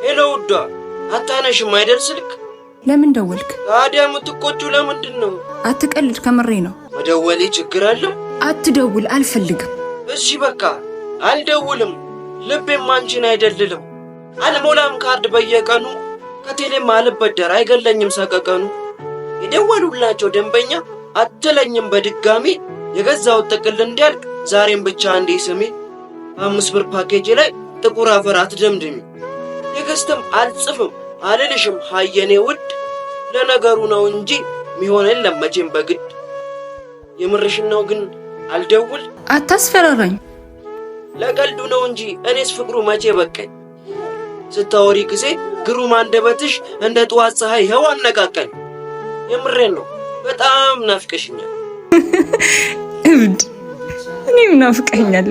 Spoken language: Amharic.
Hello ውዷ፣ አታነሽም አይደል ስልክ? ለምን ደወልክ? ታዲያ የምትቆጪው ለምንድን ነው? አትቀልድ፣ ከምሬ ነው። መደወሌ ችግር አለው? አትደውል፣ አልፈልግም። እሺ በቃ አልደውልም። ልቤም አንቺን አይደልልም። አልሞላም ካርድ በየቀኑ፣ ከቴሌም አልበደር፣ አይገለኝም ሰቀቀኑ። የደወሉላቸው ደንበኛ አትለኝም በድጋሚ። የገዛሁት ጥቅል እንዲያልቅ ዛሬም ብቻ አንዴ ስሜ። በ5 ብር ፓኬጅ ላይ ጥቁር አፈር አትደምድሚ። Text ም አልጽፍም፣ አልልሽም hi የኔ ውድ። ለነገሩ ነው እንጂ ሚሆን የለም መቼም በግድ። የምርሽን ነው ግን አልደውል? አታስፈራራኝ። ለቀልዱ ነው እንጂ እኔስ ፍቅሩ መቼ በቃኝ። ስታወሪ ጊዜ ግሩም አንደበትሽ እንደ ጠዋት ፀሐይ ይኸው አነቃቃኝ። የምሬን ነው፣ በጣም ናፍቀሽኛል። እብድ፣ እኔም ናፍቀኸኛል።